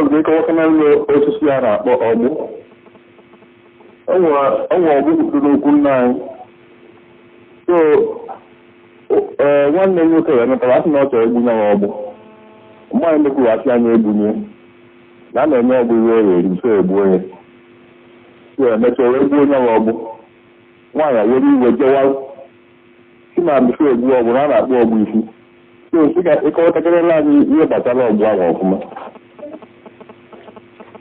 Achọrọ m ka ịkọwakana ihe osisi a na-akpọ ọgbụ. O nwere ọgbụ dị n'okwu nna anyị. So nwanne m nwoke wee natara asị na ọ chọrọ egbunye ya ọgbụ. Mgbe anyị mekwuru asị anyị egbunye. Na a na-enye ọgbụ ihe ọ ga-eri so egbuo ya. So emechaa wee gbuo onye ya ọgbụ. Nwaanyị were iwe jewa si na bifo egbu ọgbụ na a na-akpọ ọgbụ isi. So sị ka ịkọwatakịrịla anyị ihe gbasara ọgbụ ahụ ọfụma.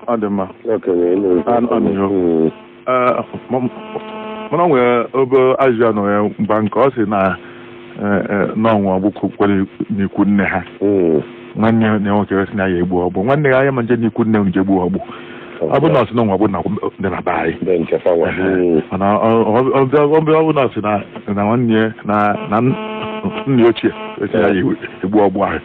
Ọ dị mma. Okenye ịnụ. Ọ dị ihe. Ee, mana o nwere obe ajụjụ nọ ya mgba nke ọ sị na n'ọnwa ọgbụ kwere n'ikwu nne ha. Nwanne ya nwoke sị na ya egbu ọgbụ, nwanne ya anya ma nje n'ikwu nne m nje gbuo ọgbụ. Ọ bụ na ọ sị na ọnwa ọgbụ na dị na be anyị. Be nke fanwa. Mana ọ bụ na ọ sị na nwanne ya na nna ochie sị na ya egbu ọgbụ ahụ,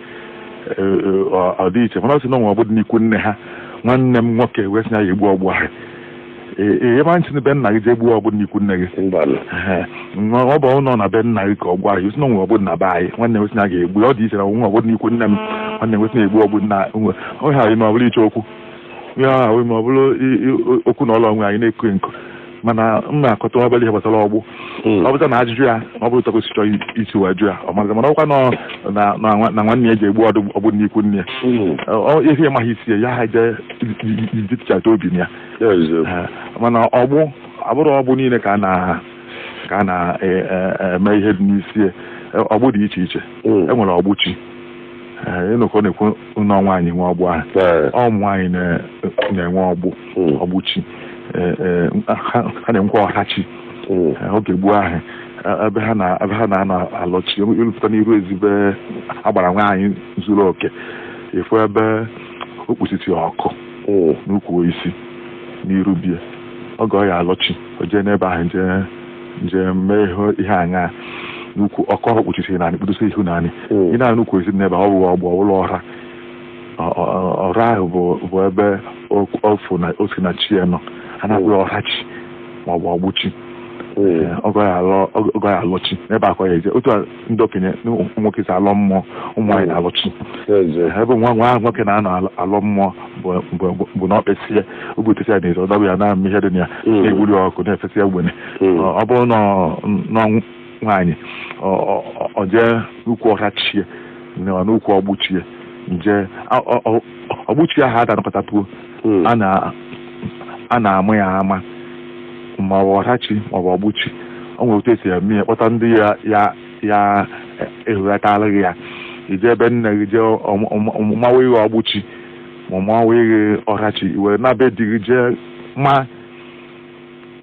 ọ dị iche. Mana ọ sị na ọnwa ọgbụ dị n'ikwu nne ha, nwanne m nwoke wee sị na ya egbu ọgbụ ahụ, ee, ebe anyị si be nna gị jee gbuo ọgbụ n'ikwu nne gị. Mbanụ. Ọ bụ nọ na be nna gị ka ọ gwa gị sị na onwe ọgbụ na be anyị, nwanne m sị na ga-egbu. Ọ dị iche na nwe ọgbụ n'ikwu nne m, nwanne m sị na egbu ọgbụ nna onye ahụ. Ime ọ bụrụ iche okwu ihe ahụ, ime ọ bụrụ okwu na ụlọ onwe anyị na-ekwe nkụ. Mana m na-akọta obere ihe gbasara ọgbụ. Ọ bụta na ajụjụ ya, ọ bụrụ ụtọ chọọ isi wee jụ ya, ọ mazi. Mana ọkwa na nwanne ya ji egbu ọgbụ n'ikwu nne ya, ihe ịmaghị isi ya, ha jee ijitichata obi ya. Mana ọgbụ abụrụ ọgbụ niile ka a na-eme ihe dị n'isi. Ọgbụ dị iche iche. E nwere ọgbụ chi. Ịnụkọ na-ekwu nọ nwaanyị nwe ọgbụ ahụ. Ọ ụmụ nwaanyị na-enwe ọgbụ, ọgbụ chi. Ha na-enwekwa ọha chi. Oge gboo ahụ, ebe ha na-anọ alọchi ịlụpụta n'iru ezigbo agbara nwaanyị zuru oke, efu ebe o kpuchiti ọkụ n'ukwu isi n'iru bie. Oge ọ ya alọchi, o jee n'ebe ahụ jee mee ihe aṅaa n'ukwu ọkụ ahụ kpuchitiri naanị kpudosi ihu naanị. Ị na n'ukwu isi n'ebe ọ bụghị ọgbụ, ọbụla ọra. Ọra ahụ bụ ebe o si na chi ya nọ. A na-akpọ ya ọra chi maọbụ ọgbụ chi. Oge ya alọchi n'ebe akọ ya eje otu a, ndị okenye nwoke si alọ mmụọ, ụmụ nwaanyị na-alọchi. Ebe nwa nwa nwoke na-anọ alọ mmụọ bụ na ọ kpesie o butesi ya n'ezi, ọdọbụ ya na-ama ihe dị na ya, na-egburi ọkụ, na-efesi ya ogbene. Ọ bụrụ na nwaanyị, ọ jee n'ukwu ọra chie na n'ukwu ọgbụchie nje ọgbụchie ahụ ada nọkọta puo. A na-amụ ya ama, ma ọ bụ ọrachi ma ọ bụ ọgbụchi. O nwere otu esi eme ya, kpọta ndị ya ya ya ehughatara gị ya, ije ebe nne gị jee mawa ihe ọgbụchi ma mawa ihe ọrachi, were na be di gị jee ma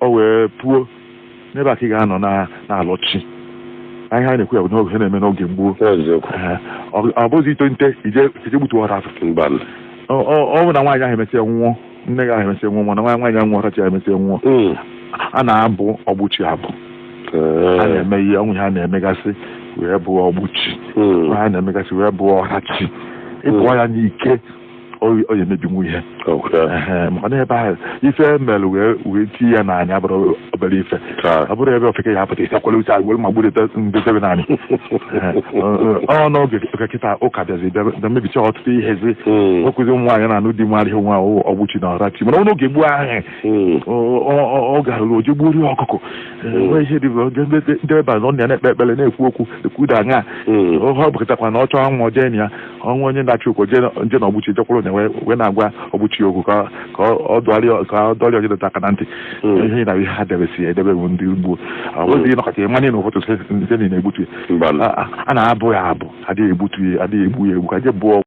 o wee puo n'ebe a ka ị ga-anọ na-alọchi. Ihe a na-ekwu ya bụ n'oge na-eme n'oge gboo. Ọ bụghị ito nte ije gbutu ọra. Ọ bụ na nwaanyị ahụ emesịa nwụọ, nne gị ahụ emesịa nwụọ, mana nwaanyị ahụ nwụọ, ọrachi ya emesịa nwụọ, a na-abụ ọgbụchi abụ. A na-eme ihe ọnwụ ha na-emegasị wee bụ ọgbụchi, ha na-emegasị wee bụ ọrachi. Ịpụọ ya n'ike, ọ ya emebinwu ihe, maka na ebe ahụ ife mere wee tinye ya n'anya abụrụ obere ife. Ọ bụrụ ebe ofeke ya apụta isi akwara uche were ma gburu ndetebe naanị ọ. N'oge kịta ụka bịazi bịa mebicha ọtụtụ ihezi okwuzi ụmụ nwaanyị na-anụ di nwa adịghị nwa ọgbụchi na ọrachi. Mana n'oge gboo ahụ, ọ gara oje gbuo ọkụkọ, nwee ihe dị ndị ebe a nọ ya na-ekpe ekpere, na-ekwu okwu ekwuda aṅa. Ọ bụkọtakwa na ọ chọọ nwa jee na ya ọnwa onye na-achị okwu jee na ọgbụchi jekwuru na wee na-agwa ọgbụchi okwu ka ọ dọrịa onye dọta aka na ntị. Ihe na ihe ha debesi edebe bụ ndị gboo. Ọ bụghị ịnọkọta ịmanye na ụfọdụ ndị na-egbutu ya. A na-abụ ya abụ, adịghị egbutu ya, adịghị egbu ya egbu ka je bụọ.